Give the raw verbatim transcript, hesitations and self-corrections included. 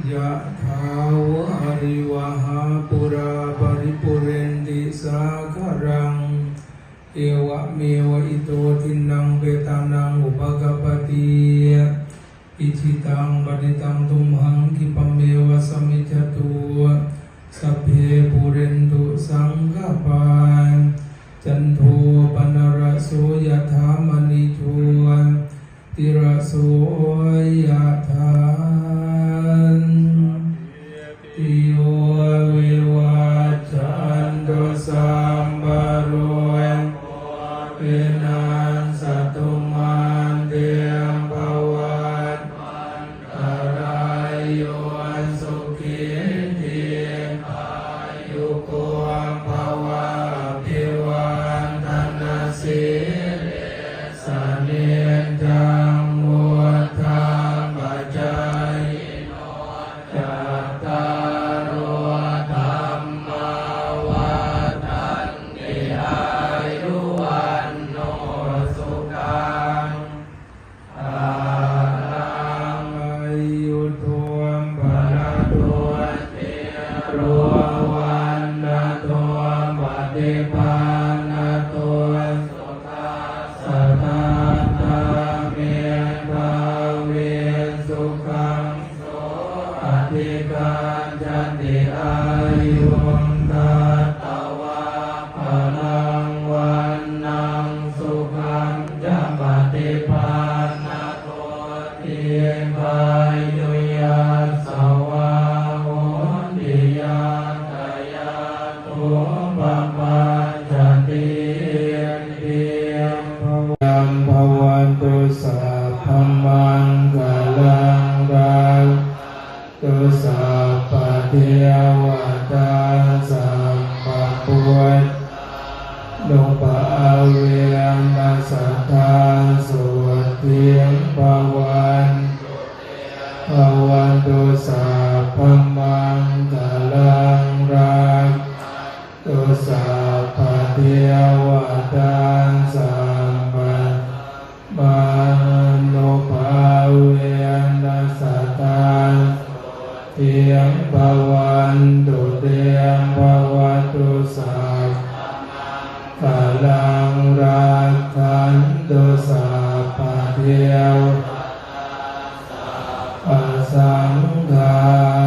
Yathā vārivahā pūrā paripūrenti sāgaraṃ, evameva ito dinnaṃ petānaṃ upakappati. Icchitaṃ patthitaṃ tumhaṃ khippameva samijjhatu, sabbe pūrentu saṅkappā, cando paṇṇaraso yathā maṇi jotiraso yathā. Sabbītiyo vivajjantu sabbarogo vinassatu mā te bhavatvantarāyo sukhī dīghāyuko bhava. Abhivādanasīlissa niccaṃ vuḍḍhāpacāyino cattāro dhammā vaḍḍhanti āyu vaṇṇo sukhaṃ balaṃ. Āyudo balado dhīro vaṇṇado paṭibhāṇado sukhassa dātā medhāvī sukhaṃ so adhigacchati. Āyuṃ datvā balaṃ vaṇṇaṃ sukhañca paṭibhāṇado dīghāyu yasavā hoti yattha yatthūpapajjatīti. Bhavatu sabbamaṅgalaṃ rakkhantu sabbadevatā sabbabuddhānubhāvena sadā sotthī bhavantu te. Bhavatu sabbamaṅgalaṃ rakkhantu sabbadevatā sabba mānubhāvena sadā sotthī bhavantu te. Bhavatu sabbamaṅgalaṃ rakkhantu sabbadevatā sabbasaṅghā